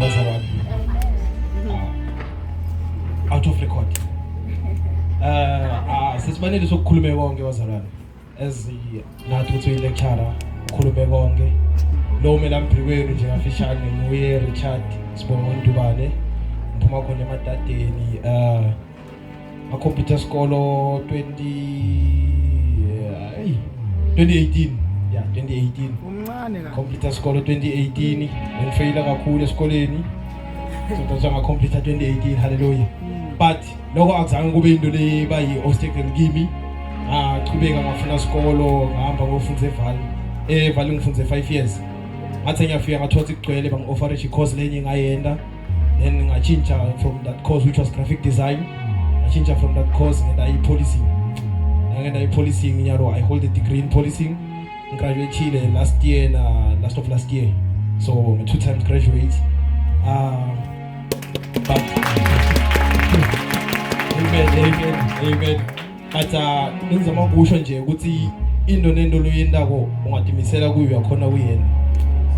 Bazalwane. Out of record. Sesibanele sokukhulume konke bazalwane. As nathi ukuthi uyi lecturer ukhulume konke. Lo melambri wenu nje kafishane nguye Richard Sibongo Ndubane. Ngiphuma khona emadadeni ngacomputer sikolo 20 ay 2018, yeah, 2018. Umncane la. Complete sikolo 2018, ngifeyila kakhulu esikoleni, so ngacomplete 2018, hallelujah. But lokho akuzange kube into le bayi obstacle kimi. Ngachubeka ngafuna sikolo, ngahamba ngofunda eVaal. EVaal ngifunde 5 years. Ngathi ngiyafika ngathola ukuthi kugcwele, bangi-offerisha i-course lenye, ngayenda. Then ngatshintsha from that course, which was graphic design. Ngatshintsha from that course, ngenda i-policing. Ngangena i-policing. Nyalo I hold a degree in policing. Ngigraduatile last year, na last of last year, so I'm a two times graduate. But amen, amen, amen. But ngizama kusho nje ukuthi into nento loyendako ungadimisela kuyo, uyakhona kuyena.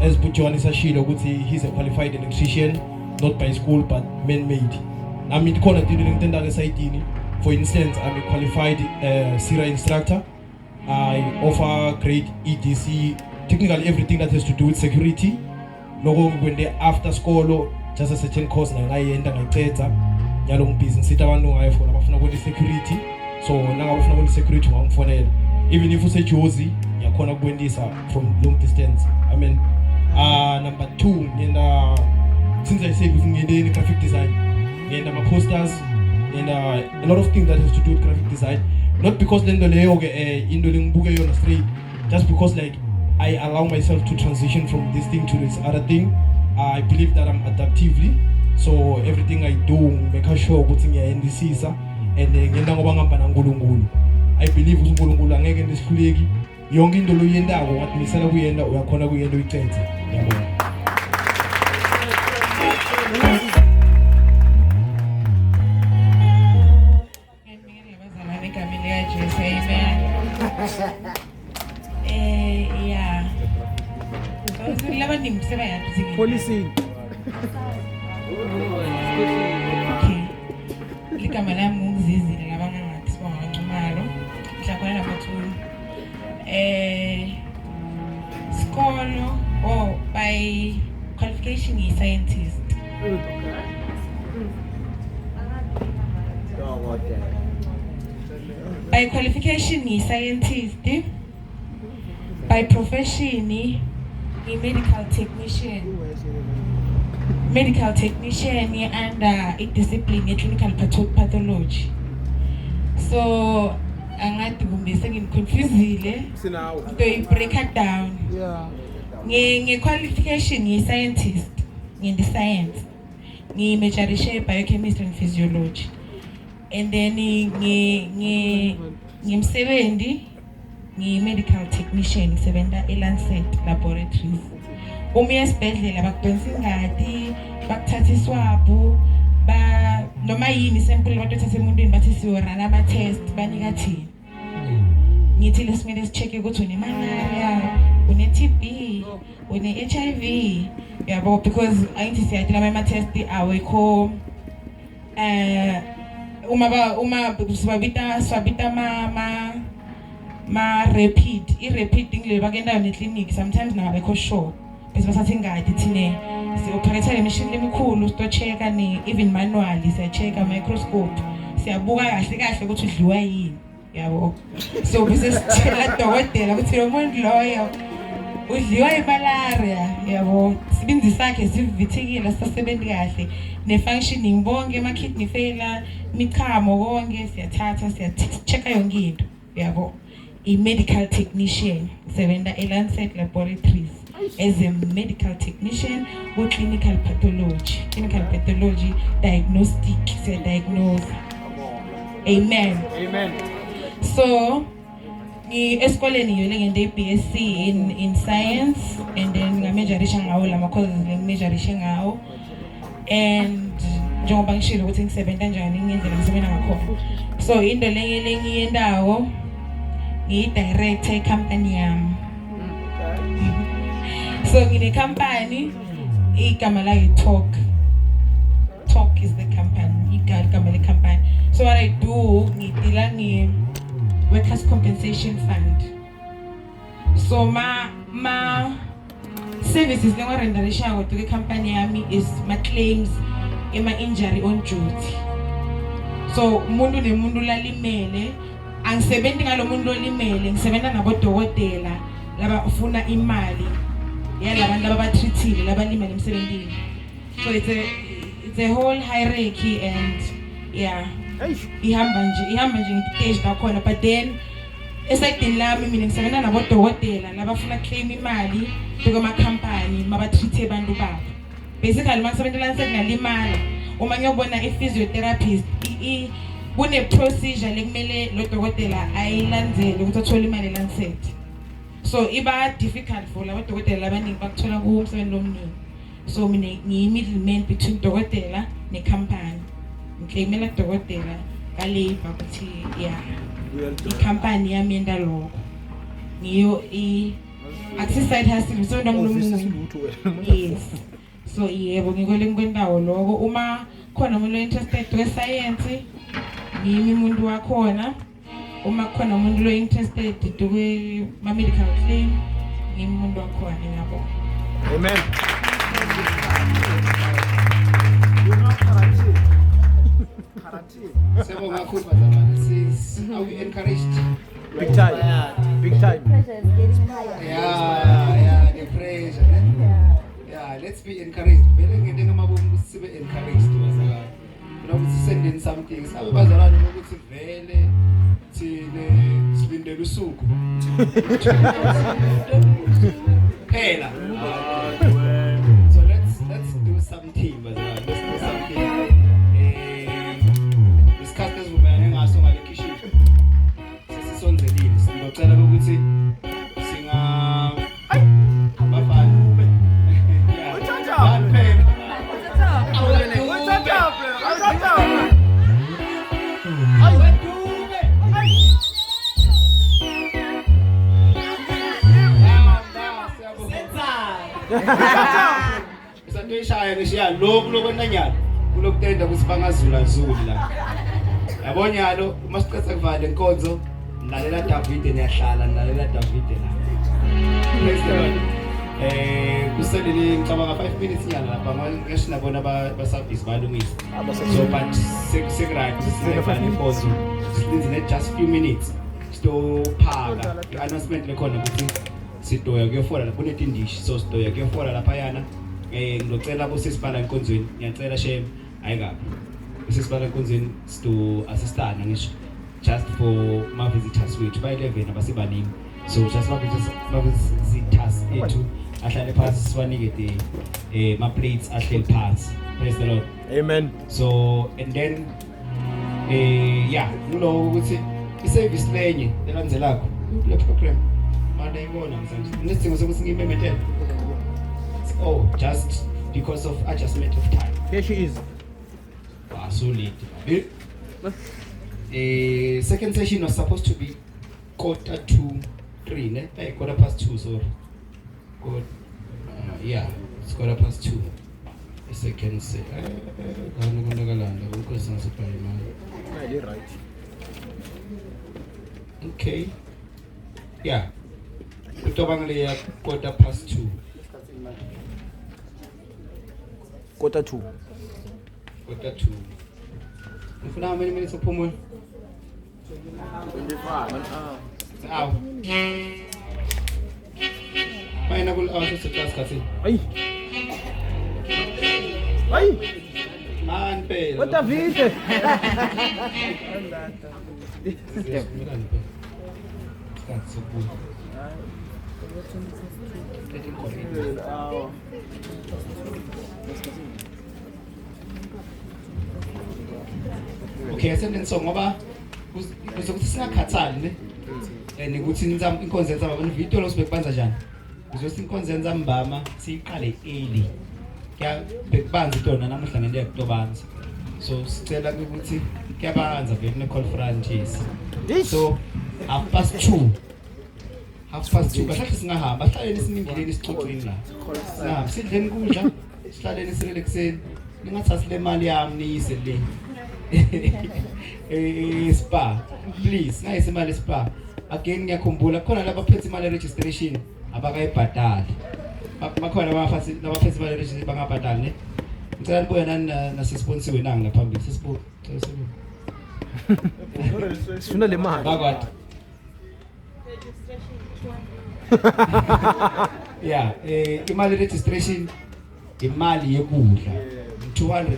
As Bujohn sashilo ukuthi he's a qualified electrician, not by school but man made. Nami khona into lengitenda esayidini. For instance, I'm a qualified PSIRA instructor. I offer grade EDC, technically everything that has to do with security. Loko ngikwente after skolo, just a certain course ngayenda ngayicedza. Nyalo ngibhizi ngisita abantu ngayo for abafuna kwenta security. So nangabe ufuna kwenta security, ungangifonela. Even if useJozi, ngiyakhona kukwentisa from long distance. I mean, number 2, ngiyenda, since I said ngiyende graphic design, ngiyenda ama posters and a lot of things that has to do with graphic design. Not because lento leyo ke into lengibuke yona straight, just because like I allow myself to transition from this thing to this other thing. I believe that I'm adaptively, so everything I do make sure ukuthi ngiyayendisisa and ngiyenda ngoba ngihamba naNkulunkulu. I believe ukuthi uNkulunkulu angeke ndisihluleki. Yonke into loyendako watimisela kuyenda, uyakhona kuyenda uyicedze. Ngiyabonga. Ngiyabingelela bazalwane egameni likaJesu, amen. Yeah. Labaningi sebayazi ukuthi Policing. Okay. Ligama lami nguZizile labangangathi Sibonga kaNxumalo. Ngihlala lapha Thuli. Sikolo, oh, by qualification ngiyi scientist. By qualification ngiyi scientist. By profession ngiyi medical technician. Medical technician under i-discipline ye-clinical pathology. So angathi kumbe senginiconfusile Sinawo. into i-break down. Nge-qualification ngiyi-scientist, ngiyi-science, ngimajorishe biochemistry and physiology, and then ngimsebenzi ngiyi-medical technician, ngisebenza e-Lancet Laboratories. Uma uya esibhedlela bakudonsa ingati, bakuthatha iswab, ba noma yini sample batothatha emuntwini, bathi siyorana ama-test, banika thina. Ngithi lesimele si-check ukuthi une-malaria, une-TB, une-HIV, yabo, because angithi siyathi lama ama-test awekho uma sibabita ma rapid. I-rapid ngile bakendayo ne-clinic, sometimes nabekho sure, bese basatha ingadi. Thine si-operate le mishini lemikhulu, sito-check-a ne even manually siya-check-a, microscope, siyabuka kahle kahle ukuthi udliwa yini, yabo. So bese sitshela dokotela ukuthi lo muntu loyo udliwa imalaria, yabo, sibindzi sakhe sivithikile, sisasebenzi kahle ne-functioning bonke, ama-kidney failure, imichamo, konke siyathatha, siya-check-a yonke into, yabo. I-medical technician, sebenza e-Lancet Laboratories as a medical technician ku-clinical pathology, clinical pathology diagnostic, siya-diagnose. Amen. Amen. So ngi esikoleni ngiyole ngente i-BSc in science and then ngamajorisha ngawo lama courses lengimajorishe ngawo. And njengoba ngishilo ukuthi ngisebenza njani, ngendlela ngisebenza ngakhona, so into lenye lengiyendawo, ngiyi-director ecompany yami. So ngine company Igama layo Talk. Talk is the company, igama le company. So what I do, ngi-deala nge workers compensation fund. So ma services lengiwa-renderishako to company yami is ma claims ema injury on duty. So umuntu nemuntu lalimele, angisebenzi ngalo muntu olimele, ngisebenza nabodokotela laba ufuna imali yalabantu ababatreatile labalimele emsebenzini. So it's a whole hierarchy and yeah, ihamba nje nge-stage lakhona, but then esayidini lami mina ngisebenza nabodokotela labafuna claim imali kuma-company mabatreat abantu babo. Basically uma ngisebenzela sekungalimala, uma ngiyobona i-physiotherapist, kune-procedure lekumele lo dokotela ayilandzele ukuthi athole imali eLancet. So iba difficult for labo dokotela labaningi bakuthola kumsebenzi omningi. So mina ngiyi-middleman between dokotela nekhampani, ngiclaimela dokotela ka-labour ukuthi yeah, ikhampani yami yenta lokho. Ngiyo i akusi-side hustle, umsebenzi wami lomunye. Yes, so yebo, ngikole ngikwendawo lokho. Uma khona umuntu interested kwe-science, ngimi umuntu wakhona. Uma khona umuntu lo interested kwe-medical claim, ngimi umuntu wakhona. Ngiyabonga. Amen. Siyabonga kakhulu bazalwane. Sis, are we encouraged? Big time. Big time. Pressure is getting higher. Yeah, the pressure. Ne? Yeah, let's be encouraged. Vele ngente ngamabomu ukuthi sibe encouraged bazalwane. Mina ukuthi sendeni something. Sabe bazalwane ukuthi vele thine silindele usuku. Phela. So let's do something bazalwane. Let's do something. Isikhathi esivumelane ngaso ngale kitchen. Sesisondelile. Singocela ukuthi singa bafana. Yeah. One phela. Uthathaphi? Uthathaphi? Awedube. Siyabonga. Usatoyishaya ngishiya lokhu lokwentanyana kulokutenda ukuthi bangazula zulu la. Yabo nyalo uma siqeda kuvala inkonzo, lalela Davide, niyahlala lalela Davide la. Praise the Lord. Kuselele ngicabanga 5 minutes nyana lapha ngisho nabona basabhizi balungisa. So but sek right sinevala inkonzo. Silinze just few minutes. Sitophaka. I-announcement lekhona ukuthi sidoya kuyofola lapho kunetindishi, so sidoya kuyofola laphayana. Ngizocela bosisibala enkonzweni, ngiyacela shame, hayi kabi usisibala enkonzweni, sido assistana ngisho just for ma visitors wethu ba 11 abasibaningi, so just ma visitors ethu ahlale phansi, sibanike the ma plates ahleli phansi. Praise the Lord. Amen. So and then yeah, kulo ukuthi i-service lenye elandzelakho kule program manje ibona manje nesidingo sokuthi ngiyimemetele, oh, just because of adjustment of time. Here she is. Ah, so late. Second session was supposed to be 2:45, ne? Hey, 2:15, sorry. Yeah, it's 2:15. Second se ngani konakalanda inkosi ngasebhayi manje. Hayi right. Okay. Yeah. Kutoba ngale ya 2:15. 1:45. 1:45. Ufuna how many minutes ukuphumula? 25. Aw. Mayina kul aw sesiqala isikhathi. Ayi. Ayi. Man phela. uDavide. Isikhathi sokubuya. Aw. Okay, asendeni so ngoba kuze ukuthi singakhathali ne. And ukuthi inkonzo yentsambama video lo sibekubanza njani? Kuzothi inkonzo yentsambama siyiqale early. Kuya bekubanza itona namuhla ngento yakutobanza. So sicela ukuthi kuyabanza vele kune conference, yes. So 2:30, 2:30 kahle singahamba, sihlaleni siningileni sixoxeni la. Singahamba sidleni kudla. Sihlaleni sirelaxeni. Ningathathi le mali yami niyise le. Spa. Please, ngayise imali spa. Again ngiyakhumbula khona labaphethe imali registration abakayibhadali. Bakhona abafathi labaphethe imali registration bangabhadali ne. Ngicela nibuye nani nasesponsiwe nangi la phambili. Sesibuke. Cela sibuke. Sifuna le mali. Bakwati. Yeah, imali registration imali yekudla. 200.